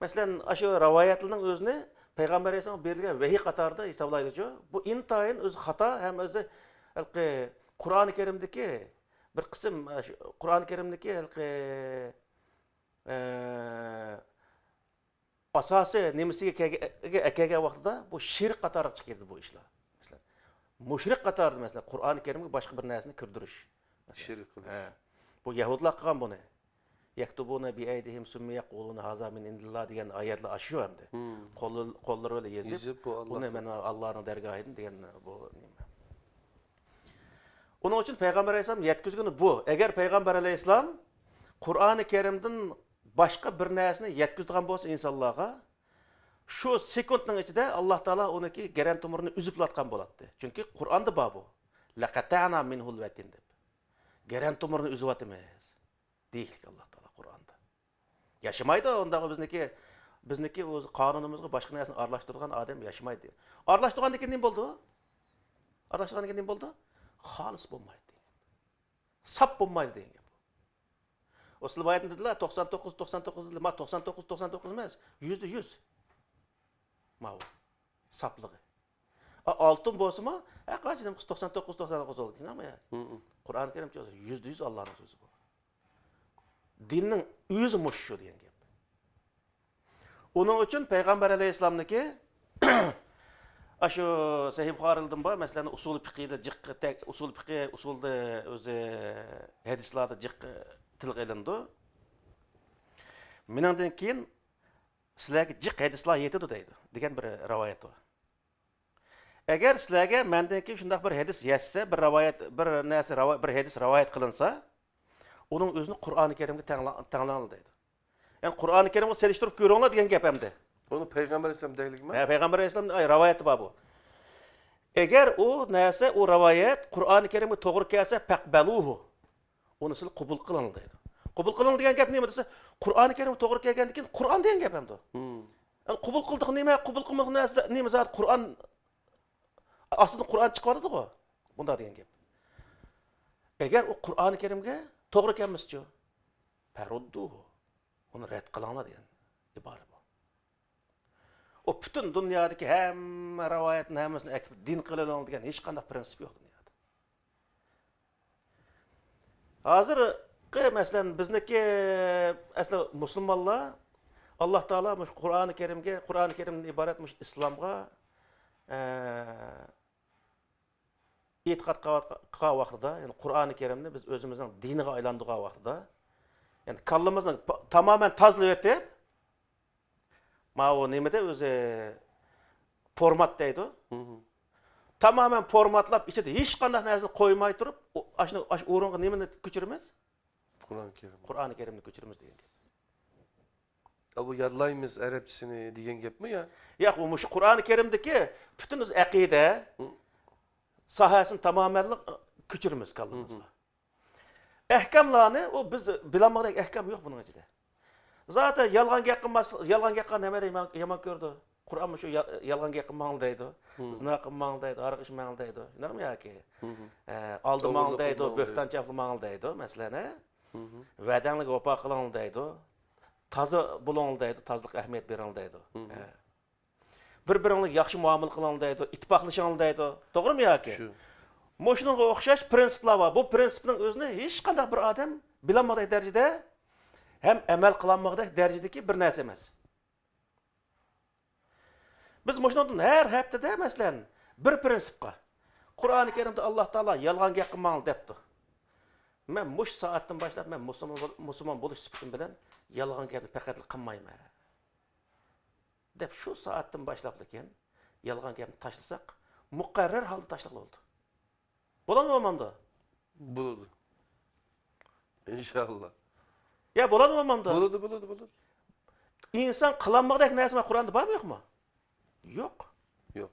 مەسىلەن، ئاشۇ رىۋايەتلەرنىڭ ئۆزىنى پەيغەمبەر ئەلەيھىسسالامغا بېرىلگەن ۋەھىي قاتارىدا ھېسابلايدۇچۇ. بۇ ئىنتايىن ئۆزى خاتا ھەم ئۆزى ھېلىقى قۇرئانى كەرىمدىكى بىر قىسىم، ئاشۇ قۇرئانى كەرىمدىكى ھېلىقى، ئە، ئاساسىي نېمىسىگە كەلگە-، ئەكەلگەن ۋاقتىدا بۇ شىرك قاتارىغا چىقىدۇ بۇ ئىشلار. مەسىلەن، مۇشرىك قاتارىدا، مەسىلەن، قۇرئانى كەرىمگە باشقا بىر نەرسىنى كىردۈرۈش. شىرك قىلىش. ھە. بۇ يەھۇدلار قىلغان بۇنى. يەكتۇبۇنە بىئەيدىھىم سۈممە يەقۇلۇنە ھازا مىن ئىندىللا دېگەن ئايەتلەر ئاشۇ ئەمدى. مم. قول-، قوللىرى بىلەن يېزىپ، يېزىپ، بۇ ئاللا. بۇنى مەن ئاللانىڭ دەرگاھىدىن دېگەن بۇ نېمە. ئۇنىڭ ئۈچۈن پەيغەمبەر ئەلەيھىسسالام يەتكۈزگىنى بۇ. ئەگەر پەيغەمبەر ئەلەيھىسسالام قۇرئانى كەرىمدىن باشقا بىر نەرسىنى يەتكۈزىدىغان بولسا ئىنسانلارغا، شۇ سېكۇنتنىڭ ئىچىدە ئاللا تائالا ئۇنىڭكى گەرەن تومۇرىنى ئۈزۈپ ئاتقان بولاتتى. چۈنكى قۇرئاندا بار بۇ. لەقەتەنا مىنھۇل ۋەتىن دەپ. گەرەن تومۇرىنى ئۈزۈۋاتىمىز. دېيىشلىك ئاللا تائالا قۇرئاندا. ياشىمايدۇ ئۇنداق بىزنىكى، بىزنىكى ئۆز قانۇنىمىزغا باشقا نەرسىنى ئارىلاشتۇرىدىغان ئادەم ياشىمايدۇ. ئارىلاشتۇرغاندىن كېيىن نېمە بولىدۇ؟ ئارىلاشتۇرغاندىن كېيىن نېمە بولىدۇ؟ خالىس بولمايدۇ دېگەن گەپ. ساپ بولمايدۇ دېگەن گەپ. ئۇ سىلە بايىتىن دېدىلە، توقسان توققۇز، توقسان توققۇز دېدىلە. ما توقسان توققۇز، توقسان توققۇز ئەمەس، يۈزدە يۈز. ماۋۇ ساپلىقى. ئا، ئالتۇن بولسىمۇ، ھە، قانچە نېمە قىلسا توقسان توققۇز، توقسان توققۇز بولىدۇ، ئىنانماي. ھم. قۇرئان كەرىم يۈزدە يۈز ئاللانىڭ سۆزى بۇ. دىننىڭ ئۆزى مۇشۇ شۇ دېگەن گەپ. ئۇنىڭ ئۈچۈن پەيغەمبەر ئەلەيھىسسالامنىڭكى ئاشۇ سەھىھ بۇخارىدىن بار، مەسىلەن، ئۇسۇل پىقىدا جىق، تەك-، ئۇسۇل پىقى، ئۇسۇلدا ئۆزى ھەدىسلاردا جىق تىلغا ئېلىنىدۇ. مېنىڭدىن كېيىن سىلەرگە جىق ھەدىسلار يېتىدۇ دەيدۇ، دېگەن بىر رىۋايەت بار. ئەگەر سىلەرگە مەندىن كېيىن شۇنداق بىر ھەدىس يەتسە، بىر رىۋايەت، بىر نەرسە، راۋا-، بىر ھەدىس رىۋايەت قىلىنسا، ئۇنىڭ ئۆزىنى قۇرئانى كەرىمگە تەڭلا-، تەڭلەڭلار دەيدۇ. يەنى قۇرئانى كەرىمگە سېلىشتۇرۇپ كۆرۈڭلار دېگەن گەپ ئەمدى. ئۇنى پەيغەمبەر ئەلەيھىسسالام دەيلىكمۇ؟ ھە، پەيغەمبەر ئەلەيھىسسالام، ئاي، رىۋايەتتە بار بۇ. ئەگەر ئۇ نەرسە، ئۇ رىۋايەت قۇرئانى كەرىمگە توغرا كەلسە، پەقبەلۇھۇ. ئۇنى سىلەر قوبۇل قىلىڭ دەيدۇ. قوبۇل قىلىڭ دېگەن گەپ نېمە دېسە، قۇرئانى كەرىمگە توغرا كەلگەندىن كېيىن قۇرئان دېگەن گەپ ئەمدى. ھم. يەنى قوبۇل قىلدۇق نېمە، قوبۇل قىلمىدۇق نەرسە، نېمە زادى قۇرئان ئاستىدىن قۇرئان چىقىۋاتىدىغۇ. بۇنداق دېگەن گەپ. ئەگەر ئۇ قۇرئانى كەرىمگە توغرا كەلمىسىچۇ؟ پەرۇددۇھۇ. ئۇنى رەت قىلىڭلار دېگەن ئىبارە بۇ. ئۇ پۈتۈن دۇنيادىكى ھەممە رىۋايەتنى ھەممىسىنى ئەكىپ دىن قىلىۋېلىڭ دېگەن ھېچقانداق پرىنسىپ يوق دۇنيادا. ھازىرقى، مەسىلەن، بىزنىكى ئەسلى مۇسۇلمانلار ئاللا تائالا مۇشۇ قۇرئانى كەرىمگە، قۇرئانى كەرىمدىن ئىبارەت مۇشۇ ئىسلامغا، ئە، ئېتىقاد قىلىۋاتقان ۋاقتىدا، يەنى قۇرئانى كەرىمنى بىز ئۆزىمىزنىڭ دىنىغا ئايلاندۇرغان ۋاقتىدا، يەنى كاللىمىزنى پا-، تامامەن تازىلىۋېتىپ، ماۋۇ نېمىدە ئۆزى، فورمات دەيدۇ. مم. تامامەن فورماتلاپ، ئىچىدە ھېچقانداق نەرسىنى قويماي تۇرۇپ، ئۇ-، ئاشۇ، ئاشۇ ئورۇنغا نېمىنى كۆچۈرىمىز؟ قۇرئان كەرىم. قۇرئانى كەرىمنى كۆچۈرىمىز دېگەن گەپ. ئا، بۇ يادلايمىز ئەرەبچىسىنى دېگەن گەپمۇ يا؟ ياق، بۇ مۇشۇ قۇرئانى كەرىمدىكى پۈتۈن ئەقىدە مم. ساھەسىنى تامامەنلا كۆچۈرىمىز كاللىمىزغا. مم. ئەھكاملارنى ئۇ بىز بىلەلمىگۈدەك ئەھكام يوق بۇنىڭ ئىچىدە. زاتەن يالغان گەپ قىلماس، يالغان گەپ قىلغان ھەممە يامان، يامان كۆرىدۇ. قۇرئان مۇشۇ يا-، يالغان گەپ قىلماڭلار دەيدۇ. مم. زىنا قىلماڭلار دەيدۇ، ھاراق ئىچمەڭلار دەيدۇ. شۇنداقمۇ ياكى؟ مم. ئە، ئالدىماڭلار دەيدۇ، بۆھتان چاپلىماڭلار دەيدۇ، مەسىلەن، ھە؟ مم. ۋەدەڭلارگە ۋاپا قىلىڭلار دەيدۇ. تازا بولۇڭلار دەيدۇ، تازىلىققا ئەھمىيەت بېرىڭلار دەيدۇ. مم. ھە. بىر-بىرىڭلارگە ياخشى مۇئامىلە قىلىڭلار دەيدۇ، ئىتتىپاقلىشىڭلار دەيدۇ. توغرىمۇ ياكى؟ شۇ. مۇشۇنىڭغا ئوخشاش پرىنسىپلار بار. بۇ پرىنسىپنىڭ ئۆزىنى ھېچقانداق بىر ئادەم بىلەلمىگۈدەك دەرىجىدە ھەم ئەمەل قىلالمىغۇدەك دەرىجىدىكى بىر نەرسە ئەمەس. بىز مۇشۇنىڭدىن ھەر ھەپتىدە، مەسىلەن، بىر پرىنسىپقا، قۇرئانى كەرىمدە ئاللا تائالا يالغان گەپ قىلماڭلار دەپتۇ. مەن مۇشۇ سائەتتىن باشلاپ، مەن مۇسۇلمان بول-، مۇسۇلمان بولۇش سۈپىتىم بىلەن يالغان گەپنى پەقەتلا قىلمايمەن دەپ، شۇ سائەتتىن باشلاپلا كېيىن يالغان گەپنى تاشلىساق، مۇقەررەر ھالدا تاشلىغىلى بولىدۇ. بولامدۇ، بولمامدۇ؟ بولىدۇ. ئىنشاللا. يا، بولامدۇ، بولمامدۇ؟ بولىدۇ، بولىدۇ، بولىدۇ. ئىنسان قىلالمىغۇدەك نەرسە قۇرئاندا بارمۇ، يوقمۇ؟ يوق. يوق.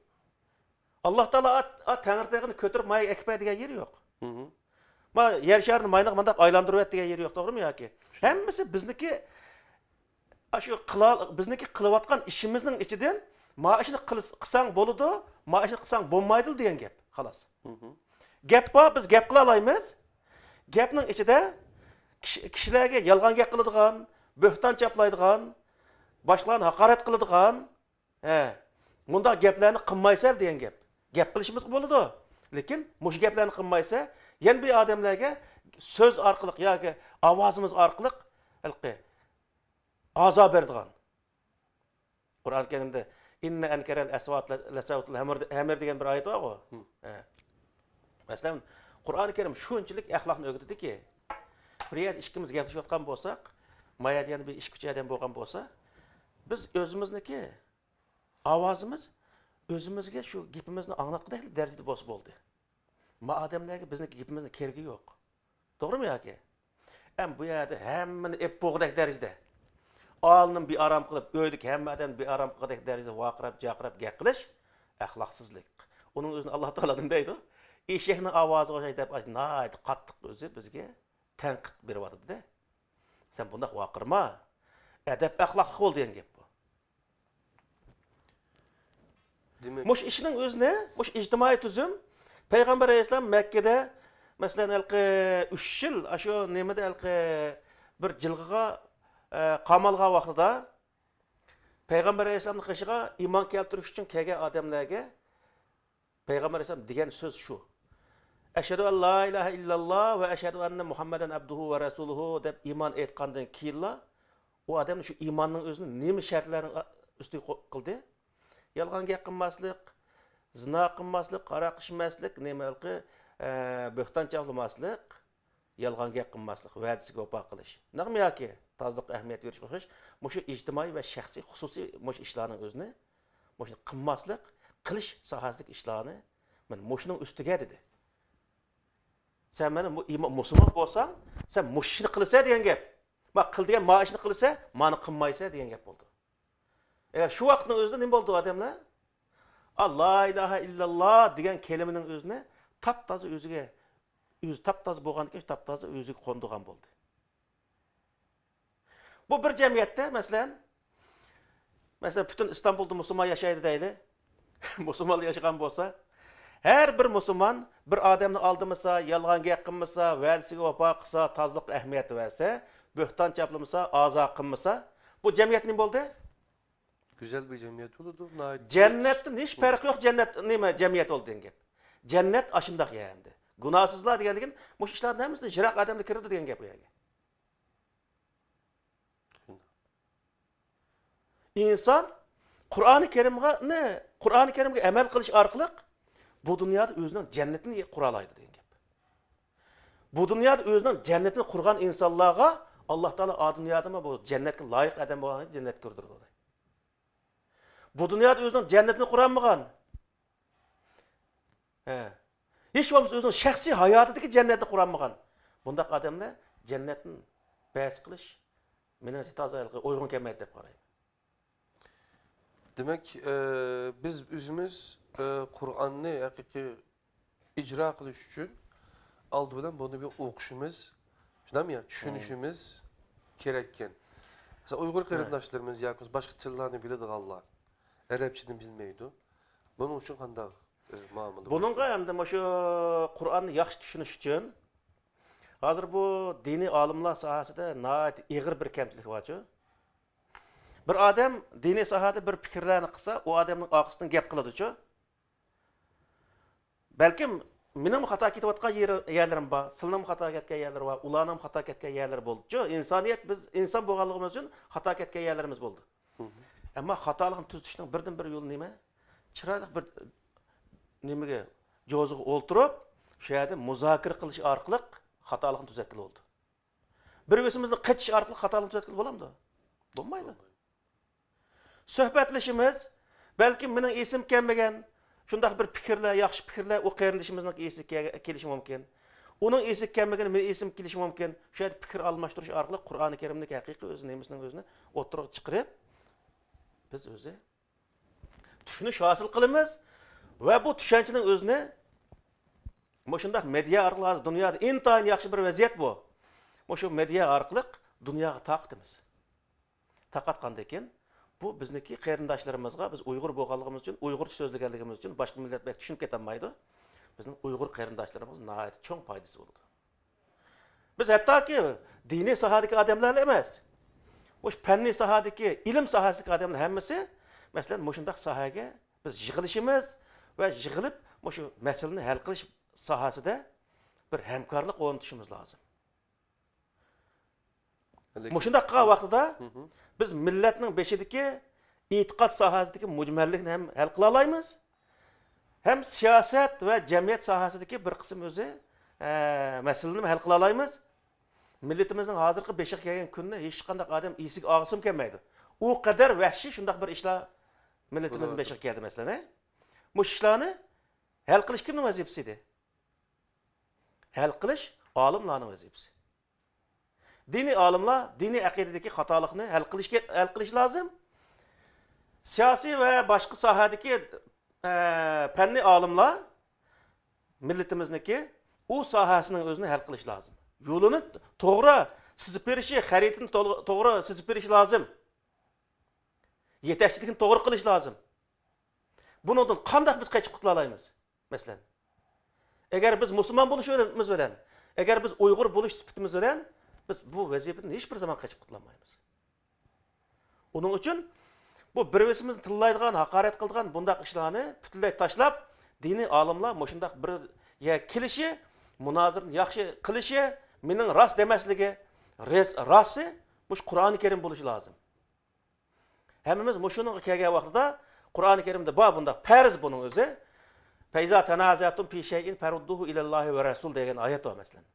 ئاللا تائالا ئا، ئا تەڭرىتاغنى كۆتۈرۈپ مايا ئەكىپ بەر دېگەن يېرى يوق. ھىم. ما يەر شارىنى ماينىغا مانداق ئايلاندۇرۇۋەت دېگەن يېرى يوق، توغرىمۇ ياكى؟ شۇ. ھەممىسى بىزنىكى، ئاشۇ قىلا-، بىزنىكى قىلىۋاتقان ئىشىمىزنىڭ ئىچىدىن، ما ئىشنى قىلس-، قىلساڭ بولىدۇ، ما ئىشنى قىلساڭ بولمايدۇ دېگەن گەپ، خالاس. ھىم. گەپ بار، بىز گەپ قىلالايمىز. گەپنىڭ ئىچىدە كىشى، كىشىلەرگە يالغان گەپ قىلىدىغان، بۆھتان چاپلايدىغان، باشقىلارنى ھاقارەت قىلىدىغان، ھە، مۇنداق گەپلەرنى قىلمايسەن دېگەن گەپ. گەپ قىلىشىمىزغا بولىدۇ، لېكىن مۇشۇ گەپلەرنى قىلمايسە، يەنە بىر ئادەملەرگە سۆز ئارقىلىق ياكى ئاۋازىمىز ئارقىلىق ھېلىقى ئازار بېرىدىغان. قۇرئان كەرىمدە، «ئىننە ئەنكەرەل ئەسۋات لە-، لەسەۋتۇل ھەمىر» دېگەن بىر ئايەت بارغۇ. ھىم. ھە. مەسىلەن، قۇرئان كەرىم شۇنچىلىك ئەخلاقنى ئۆگىتىدۇكى، بىر يەردە ئىككىمىز گەپلىشىۋاتقان بولساق، ما يەردە يەنە بىر ئىككى، ئۈچ ئادەم بولغان بولسا، بىز ئۆزىمىزنىكى ئاۋازىمىز ئۆزىمىزگە شۇ گېپىمىزنى ئاڭلاتقۇدەك دەرىجىدە بولسا بولدى. ما ئادەملەرگە بىزنىڭ گېپىمىزنىڭ كېرىكى يوق. توغرىمۇ ياكى؟ ئەم بۇ يەردە ھەممىنى ئېپ بوغدەك دەرىجىدە، ئالنىم بىئارام قىلىپ، ئۆيدىكى ھەممە ئادەمنى بىئارام قىلغۇدەك دەرىجىدە ۋارقىراپ، جارقىراپ گەپ قىلىش ئەخلاقسىزلىق. ئۇنىڭ ئۆزىنى ئاللا تائالا نېمە دەيدۇ؟ ئېشەكنىڭ ئاۋازىغا ئوخشايدۇ دەپ، ناھايىتى قاتتىق ئۆزى بىزگە تەنقىد بېرىۋاتىدۇ-دە. سەن بۇنداق ۋارقىرىما، ئەدەپ ئەخلاقلىق بول دېگەن گەپ بۇ. دېمەك، مۇشۇ ئىشنىڭ ئۆزىنى، مۇشۇ ئىجتىمائىي تۈزۈم، پەيغەمبەر ئەلەيھىسسالام مەككىدە، مەسىلەن، ھېلىقى ئۈچ يىل ئاشۇ نېمىدە، ھېلىقى بىر جىلغىغا، ئە، قامالغان ۋاقتىدا، پەيغەمبەر ئەلەيھىسسالامنىڭ قېشىغا ئىمان كەلتۈرۈش ئۈچۈن كەلگەن ئادەملەرگە پەيغەمبەر ئەلەيھىسسالام دېگەن سۆز شۇ. «ئەشھەدۇ ئەن لا ئىلاھە ئىللاللا ۋە ئەشھەدۇ ئەننە مۇھەممەدەن ئەبدۇھۇ ۋە رەسۇلۇھۇ» دەپ ئىمان ئېيتقاندىن كېيىنلا، ئۇ ئادەم شۇ ئىماننىڭ ئۆزىنى نېمە شەرتلەرنىڭ ئۈستىگە قو-، قىلدى؟ يالغان گەپ قىلماسلىق، زىنا قىلماسلىق، ھاراق ئىچمەسلىك، نېمە ھېلىقى، ئە، بۆھتان چاپلىماسلىق، يالغان گەپ قىلماسلىق، ۋەدىسىگە ۋاپا قىلىش. نەقمۇ ياكى تازىلىققا ئەھمىيەت بېرىشكە ئوخشاش مۇشۇ ئىجتىمائىي ۋە شەخسىي، خۇسۇسىي مۇشۇ ئىشلارنىڭ ئۆزىنى، مۇشۇنى قىلماسلىق، قىلىش ساھەسىدىكى ئىشلارنى، مانا مۇشۇنىڭ ئۈستىگە دېدى. سەن مانا بۇ ئىما-، مۇسۇلمان بولساڭ، سەن مۇشۇ ئىشنى قىلىسەن دېگەن گەپ. ما قىل دېگەن ما ئىشنى قىلىسەن، مانى قىلمايسەن دېگەن گەپ بولدى. ئەگەر شۇ ۋاقىتنىڭ ئۆزىدە نېمە بولدى ئادەملەر؟ ئا، لا ئىلاھە ئىللاللا دېگەن كەلىمىنىڭ ئۆزىنى تاپتازا ئۆزىگە، ئۆزى تاپتازا بولغاندىكىن، تاپتازا ئۆزىگە قوندۇرغان بولدى. بۇ بىر جەمئىيەتتە، مەسىلەن، مەسىلەن، پۈتۈن ئىستانبۇلدا مۇسۇلمان ياشايدۇ دەيلى. مۇسۇلمانلار ياشىغان بولسا، ھەر بىر مۇسۇلمان بىر ئادەمنى ئالدىمىسا، يالغان گەپ قىلمىسا، ۋەدىسىگە ۋاپا قىلسا، تازىلىققا ئەھمىيەت بەرسە، بۆھتان چاپلىمىسا، ئازا قىلمىسا، بۇ جەمئىيەت نېمە بولدى؟ گۈزەل بىر جەمئىيەت بولىدۇ. ناھايىتى جەننەتتىن ھېچ پەرقى يوق، جەننەت نېمە جەمئىيەت بولدى دېگەن گەپ. جەننەت ئاشۇنداق يەر ئەمدى. گۇناھسىزلار دېگەندىكىن مۇشۇ ئىشلاردىن ھەممىسىدىن يىراق ئادەملا كىرىدۇ دېگەن گەپ بۇ يەرگە. ئىنسان قۇرئانى كەرىمغا، نى، قۇرئانى كەرىمگە ئەمەل قىلىش ئارقىلىق بۇ دۇنيادا ئۆزىنىڭ جەننىتىنى قۇرالايدۇ دېگەن گەپ. بۇ دۇنيادا ئۆزىنىڭ جەننىتىنى قۇرغان ئىنسانلارغا ئاللا تائالا ئا دۇنيادىمۇ بۇ جەننەتكە لايىق ئادەم بولغان جەننەتكە كىردۈرىدۇ. بۇ دۇنيادا ئۆزىنىڭ جەننىتىنى قۇرالمىغان، ھە، ھېچ بولمىسا ئۆزىنىڭ شەخسىي ھاياتىدىكى جەننەتنى قۇرالمىغان بۇنداق ئادەملەر جەننەتتىن بەھس قىلىش مېنىڭچە تازا ھېلىقى ئويغۇن كەلمەيدۇ دەپ قارايمەن. دېمەك، ئى، بىز ئۆزىمىز، ئى، قۇرئاننى ھەقىقىي ئىجرا قىلىش ئۈچۈن ئالدى بىلەن بۇنى بىر ئوقۇشىمىز، شۇنداقمۇ يا؟ چۈشىنىشىمىز كېرەككەن. مەسىلەن، ئۇيغۇر قېرىنداشلىرىمىز ياكى باشقا تىللارنى بىلىدىغانلار ئەرەبچىنى بىلمەيدۇ. بۇنىڭ ئۈچۈن قانداق، ئى، مۇئامىلە بۇنىڭغا ئەمدى مۇشۇ قۇرئاننى ياخشى چۈشىنىش ئۈچۈن، ھازىر بۇ دىنىي ئالىملار ساھەسىدە ناھايىتى ئېغىر بىر كەمچىلىك بارچۇ. بىر ئادەم دىنىي ساھەدە بىر پىكىرلەرنى قىلسا، ئۇ ئادەمنىڭ ئارقىسىدىن گەپ قىلىدۇچۇ. بەلكىم مېنىڭمۇ خاتا كېتىۋاتقان يېرى، يەرلىرىم بار، سىلىنىڭمۇ خاتا كەتكەن يەرلىرى بار، ئۇلارنىڭمۇ خاتا كەتكەن يەرلىرى بولىدۇچۇ. ئىنسانىيەت، بىز ئىنسان بولغانلىقىمىز ئۈچۈن خاتا كەتكەن يەرلىرىمىز بولىدۇ. ئەمما خاتالىقنى تۈزىتىشنىڭ بىردىن بىر يولى نېمە؟ چىرايلىق بىر نېمىگە، جوزىغا ئولتۇرۇپ، شۇ يەردە مۇزاكىرە قىلىش ئارقىلىق خاتالىقنى تۈزەتكىلى بولىدۇ. بىر بىرىمىزنى قېچىش ئارقىلىق خاتالىقنى تۈزەتكىلى بولامدۇ؟ بولمايدۇ. سۆھبەتلىشىمىز، بەلكىم مېنىڭ ئېسىم كەلمىگەن شۇنداق بىر پىكىرلەر، ياخشى پىكىرلەر ئۇ قېرىندىشىمىزنىڭ ئېسىگە كە-، كېلىشى مۇمكىن. ئۇنىڭ ئېسىگە كەلمىگىنى مېنىڭ ئېسىمگە كېلىشى مۇمكىن. شۇ يەردە پىكىر ئالماشتۇرۇش ئارقىلىق قۇرئانى كەرىمدىكى ھەقىقىي ئۆزى نېمىسىنىڭ ئۆزىنى ئوتتۇرىغا چىقىرىپ، بىز ئۆزى چۈشىنىش ھاسىل قىلىمىز ۋە بۇ چۈشەنچىنىڭ ئۆزىنى مۇشۇنداق مېدىيا ئارقىلىق، ھازىر دۇنيادا ئىنتايىن ياخشى بىر ۋەزىيەت بۇ. مۇشۇ مېدىيا ئارقىلىق دۇنياغا تارقىتىمىز. تارقاتقاندىن كېيىن، بۇ بىزنىڭكى قېرىنداشلىرىمىزغا، بىز ئۇيغۇر بولغانلىقىمىز ئۈچۈن، ئۇيغۇرچە سۆزلىگەنلىكىمىز ئۈچۈن باشقا مىللەت بەك چۈشىنىپ كېتەلمەيدۇ. بىزنىڭ ئۇيغۇر قېرىنداشلىرىمىزغا ناھايىتى چوڭ پايدىسى بولىدۇ. بىز ھەتتاكى دىنىي ساھەدىكى ئادەملەرلا ئەمەس، مۇشۇ پەننىي ساھەدىكى، ئىلىم ساھەسىدىكى ئادەملەر ھەممىسى، مەسىلەن، مۇشۇنداق ساھەگە بىز يىغىلىشىمىز ۋە يىغىلىپ، مۇشۇ مەسىلىنى ھەل قىلىش ساھەسىدە بىر ھەمكارلىق ئورنىتىشىمىز لازىم. لېكىن مۇشۇنداق قىلغان ۋاقتىدا بىز مىللەتنىڭ بېشىدىكى ئېتىقاد ساھەسىدىكى مۈجمەللىكنى ھەم ھەل قىلالايمىز، ھەم سىياسەت ۋە جەمئىيەت ساھەسىدىكى بىر قىسىم ئۆزى، ئە، مەسىلىنىمۇ ھەل قىلالايمىز. مىللىتىمىزنىڭ ھازىرقى بېشىغا كەلگەن كۈننى ھېچقانداق ئادەم ئېسىگە ئالغۇسىمۇ كەلمەيدۇ. ئۇ قەدەر ۋەھشىي شۇنداق بىر ئىشلار مىللىتىمىزنىڭ بېشىغا كەلدى، مەسىلەن، ھە؟ مۇشۇ ئىشلارنى ھەل قىلىش كىمنىڭ ۋەزىپىسى ئىدى؟ ھەل قىلىش ئالىملارنىڭ ۋەزىپىسى. دىنىي ئالىملار دىنىي ئەقىدىدىكى خاتالىقنى ھەل قىلىشكە، ھەل قىلىشى لازىم. سىياسىي ۋە باشقا ساھەدىكى، ئە، پەننىي ئالىملار مىللىتىمىزنىڭكى ئۇ ساھەسىنىڭ ئۆزىنى ھەل قىلىشى لازىم. يولىنى توغرا سىزىپ بېرىشى، خەرىتىنى تول-، توغرا سىزىپ بېرىشى لازىم. يېتەكچىلىكنى توغرا قىلىشى لازىم. بۇنىڭدىن قانداق بىز قېچىپ قۇتۇلالايمىز؟ مەسىلەن، ئەگەر بىز مۇسۇلمان بولۇشىمىز بىلەن، ئەگەر بىز ئۇيغۇر بولۇش سۈپىتىمىز بىلەن، بىز بۇ ۋەزىپىدىن ھېچبىر زامان قېچىپ قۇتۇلالمايمىز. ئۇنىڭ ئۈچۈن بۇ بىر-بىرسىمىزنى تىللايدىغان، ھاقارەت قىلىدىغان بۇنداق ئىشلارنى پۈتۈنلەي تاشلاپ، دىنىي ئالىملار مۇشۇنداق بىر يەرگە كېلىشى، مۇنازىرىنى ياخشى قىلىشى، مېنىڭ راست دېمەسلىكى، رەس-، راستى مۇشۇ قۇرئانى كەرىم بولۇشى لازىم. ھەممىمىز مۇشۇنىڭغا كەلگەن ۋاقتىدا، قۇرئانى كەرىمدە بار بۇنداق پەرز بۇنىڭ ئۆزى. فَإِذَا تَنَازَعْتُمْ فِي شَيْءٍ فَرُدُّوهُ إِلَى اللَّهِ وَالرَّسُولِ دېگەن ئايەت بار، مەسىلەن.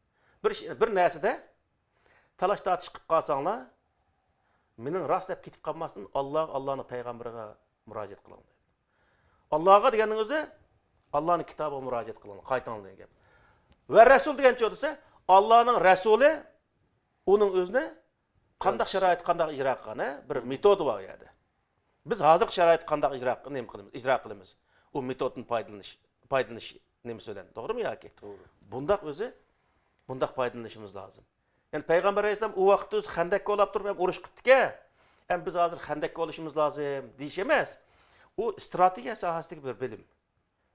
بىر ئىش، بىر نەرسىدە تالاش-تارتىش قىلىپ قالساڭلار، مېنىڭ راست دەپ كېتىپ قالماستىن، ئاللاغا، ئاللانىڭ پەيغەمبىرىگە مۇراجىئەت قىلىڭ دەيدۇ. ئاللاغا دېگەننىڭ ئۆزى، ئاللانىڭ كىتابىغا مۇراجىئەت قىلىڭ، قايتىڭ دېگەن گەپ. ۋە رەسۇل دېگەن چۆدىسە، ئاللانىڭ رەسۇلى ئۇنىڭ ئۆزىنى قانداق شارائىت، قانداق ئىجرا قىلغان، ھە؟ بىر مېتودى بار ئۇ يەردە. بىز ھازىرقى شارائىتتا قانداق ئىجرا، نېمە قىلىمىز، ئىجرا قىلىمىز؟ ئۇ مېتودتىن پايدىلىنىش، پايدىلىنىش نېمىسى بىلەن، توغرىمۇ ياكى؟ توغرا. بۇنداق ئۆزى، بۇنداق پايدىلىنىشىمىز لازىم. يەنى پەيغەمبەر ئەلەيھىسسالام ئۇ ۋاقىتتا ئۆزى خەندەك كولاپ تۇرۇپ ھەم ئۇرۇش قىپتىكەن، ھەم بىز ھازىر خەندەك كولىشىمىز لازىم دېيىش ئەمەس. ئۇ ئىستراتېگىيە ساھەسىدىكى بىر بىلىم.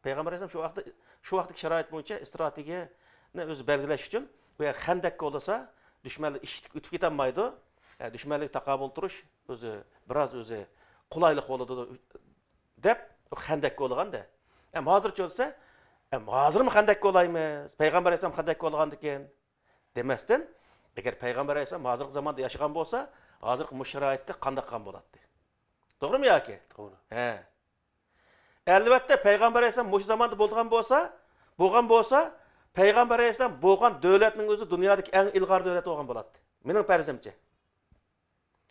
پەيغەمبەر ئەلەيھىسسالام شۇ ۋاقىتتا، شۇ ۋاقىتتىكى شارائىت بويىچە ئىستراتېگىيەنى ئۆزى بەلگىلەش ئۈچۈن، بۇ يەر خەندەك كولىسا، دۈشمەنلەر ئىششىپ ئۆتۈپ كېتەلمەيدۇ. ھە، دۈشمەنلەرگە تاقابىل تۇرۇش ئۆزى بىراز ئۆزى قولايلىق بولىدۇ دەپ، ئۇ خەندەك كولىغاندا. ئەم ھازىرچە بولسا، ئەم ھازىرمۇ خەندەك كولايمىز؟ پەيغەمبەر ئەلەيھىسسالام خەندەك كولىغاندىكىن دېمەستىن، ئەگەر پەيغەمبەر ئەلەيھىسسالام ھازىرقى زاماندا ياشىغان بولسا، ھازىرقى مۇشۇ شارائىتتا قانداق قىلغان بولاتتى؟ توغرىمۇ ياكى؟ توغرا. ھە. ئەلۋەتتە، پەيغەمبەر ئەلەيھىسسالام مۇشۇ زاماندا بولغان بولسا، بولغان بولسا، پەيغەمبەر ئەلەيھىسسالام بولغان دۆلەتنىڭ ئۆزى دۇنيادىكى ئەڭ ئىلغار دۆلەت بولغان بولاتتى. مېنىڭ پەرىزىمچە.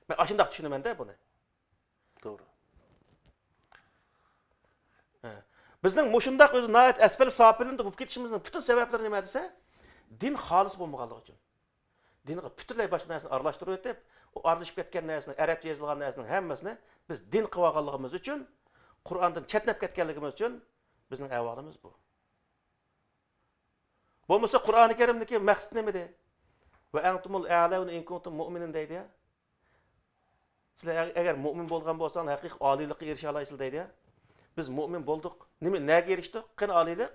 مەن ئاشۇنداق چۈشىنىمەن-دە بۇنى. توغرا. ھە. بىزنىڭ مۇشۇنداق ئۆزى ناھايىتى ئەسپەل ساپىلىندا بولۇپ كېتىشىمىزنىڭ پۈتۈن سەۋەبلىرى نېمە دېسە، دىن خالىس بولمىغانلىقى ئۈچۈن. دىنغا پۈتۈنلەي باشقا نەرسىنى ئارىلاشتۇرۇۋېتىپ، ئۇ ئارىلىشىپ كەتكەن نەرسىنىڭ، ئەرەبچە يېزىلغان نەرسىنىڭ ھەممىسىنى بىز دىن قىلىۋالغانلىقىمىز ئۈچۈن، قۇرئاندىن چەتنەپ كەتكەنلىكىمىز ئۈچۈن بىزنىڭ ئەھۋالىمىز بۇ. بولمىسا قۇرئانى كەرىمدىكى مەقسەت نېمىدى؟ «وَأَنْتُمُ الْأَعْلَوْنَ إِنْ كُنْتُمْ مُؤْمِنِينَ» دەيدۇ يا. سىلەر ئەگەر مۇئمىن بولغان بولساڭلار، ھەقىقىي ئالىيلىققا ئېرىشەلايسىلەر دەيدۇ يا. بىز مۇئمىن بولدۇق. نېمە، نەگە ئېرىشتۇق؟ قېنى ئالىيلىق؟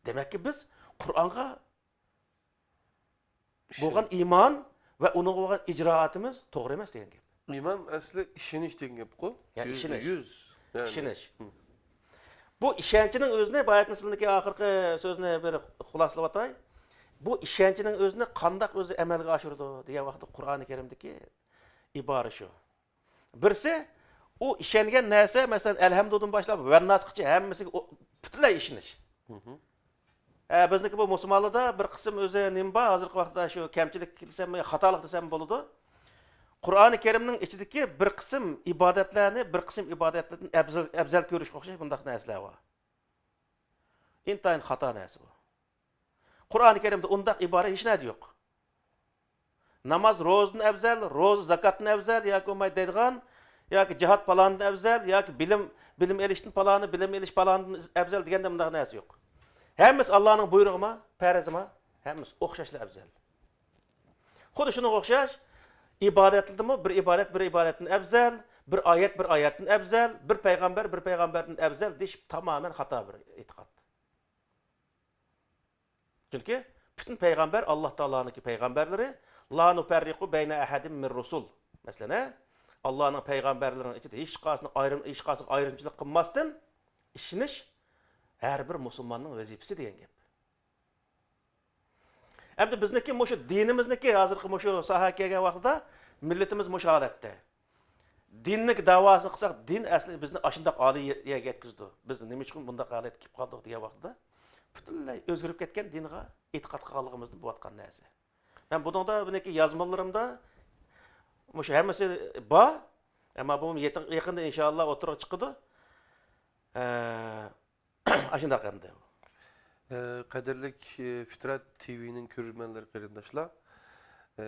دېمەككى، بىز قۇرئانغا بولغان ئىمان ۋە ئۇنىڭغا بولغان ئىجرائاتىمىز توغرا ئەمەس دېگەن گەپ. ئىمان ئەسلى ئىشىنىش دېگەن گەپقۇ. يا، يۈز، ئىشىنىش. يۈز. يەنى. ئىشىنىش. ھە. بۇ ئىشەنچنىڭ ئۆزىنى، باياتىن سىلىنىڭكى ئاخىرقى سۆزىنى بىر خۇلاسىلىۋاتاي. بۇ ئىشەنچنىڭ ئۆزىنى قانداق ئۆزى ئەمەلگە ئاشۇرىدۇ دېگەن ۋاقىتتا قۇرئانى كەرىمدىكى ئىبارە شۇ. بىرسى، ئۇ ئىشەنگەن نەرسە، مەسىلەن، ئەلھەمدۇدىن باشلاپ ۋەنناسقىچە ھەممىسىگە ئۇ پۈتۈنلەي ئىشىنىش. مھم. ئە، بىزنىڭكى بۇ مۇسۇلمانلاردا بىر قىسىم ئۆزى نېمە بار، ھازىرقى ۋاقىتتا شۇ كەمچىلىك دېسەم، خاتالىق دېسەم بولىدۇ. قۇرئانى كەرىمنىڭ ئىچىدىكى بىر قىسىم ئىبادەتلەرنى، بىر قىسىم ئىبادەتلەردىن ئەۋزەل، ئەۋزەل كۆرۈشكە ئوخشاش بۇنداق نەرسىلەر بار. ئىنتايىن خاتا نەرسە بۇ. قۇرئانى كەرىمدە ئۇنداق ئىبارە ھېچ نەدە يوق. ناماز روزىدىن ئەۋزەل، روزا زاكاتتىن ئەۋزەل ياكى بولمايدۇ دەيدىغان، ياكى جىھاد پالانىدىن ئەۋزەل، ياكى بىلىم، بىلىم ئېلىشتىن پالانى، بىلىم ئېلىش پالانىدىن ئەۋزەل دېگەندە مۇنداق نەرسە يوق. ھەممىسى ئاللانىڭ بۇيرۇغىما، پەرزىما، ھەممىسى ئوخشاشلا ئەۋزەل. خۇددى شۇنىڭغا ئوخشاش، ئىبادەتلىدىمۇ بىر ئىبادەت بىر ئىبادەتتىن ئەۋزەل، بىر ئايەت بىر ئايەتتىن ئەۋزەل، بىر پەيغەمبەر بىر پەيغەمبەردىن ئەۋزەل دېيىش تامامەن خاتا بىر ئېتىقاد. چۈنكى پۈتۈن پەيغەمبەر ئاللا تائالانىڭكى پەيغەمبەرلىرى، لا نۇفەررىقۇ بەينە ئەھەدىم مىر رۇسۇل. مەسىلەن، ھە؟ ئاللانىڭ پەيغەمبەرلىرىنىڭ ئىچىدە ھېچقايسىنىڭ ئايرىم-، ھېچقايسىغا ئايرىمچىلىق قىلماستىن ئىشىنىش ھەر بىر مۇسۇلماننىڭ ۋەزىپىسى دېگەن گەپ. ئەمدى بىزنىڭكى مۇشۇ دىنىمىزنىڭكى ھازىرقى مۇشۇ ساھەگە كەلگەن ۋاقتىدا مىللىتىمىز مۇشۇ ھالەتتە. دىننىڭ دەۋاسىنى قىلساق، دىن ئەسلى بىزنى ئاشۇنداق ئالىي يەرگە يەتكۈزىدۇ. بىز نېمە ئۈچۈن بۇنداق ھالەتكە كېلىپ قالدۇق دېگەن ۋاقتىدا، پۈتۈنلەي ئۆزگىرىپ كەتكەن دىنغا ئېتىقاد قىلغانلىقىمىزدىن بولۇۋاتقان نەرسە. مەن بۇنىڭدا، بۇنىڭكى يازمىلىرىمدا مۇشۇ ھەممىسى بار. ئەمما بۇ يېقىن-، يېقىندا ئىنشائاللا ئوتتۇرىغا چىقىدۇ. ئە، ئاشۇنداق ئەمدى. ئە، قەدىرلىك، ئە، فىترەت تىۋىنىڭ كۆرۈرمەنلىرى، قېرىنداشلار، ئە،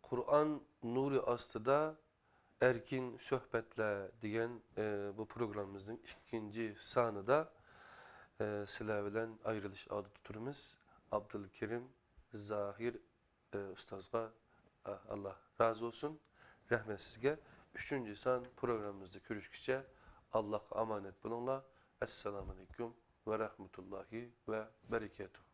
قۇرئان نۇرى ئاستىدا ئەركىن سۆھبەتلەر دېگەن، ئە، بۇ پروگراممىمىزنىڭ ئىككىنچى سانىدا، ئە، سىلەر بىلەن ئايرىلىش ئالدىدا تۇرىمىز. ئابدۇلكېرىم زاھىر، ئە، ئۇستازغا، ئە، ئاللا رازى بولسۇن. رەھمەت سىزگە. ئۈچىنچى سان پروگراممىمىزدا كۆرۈشكىچە ئاللاغا ئامانەت بولۇڭلار. ئەسسالامۇ ئەلەيكۇم ۋە رەھمەتۇللاھى ۋە بەرىكاتۇھ.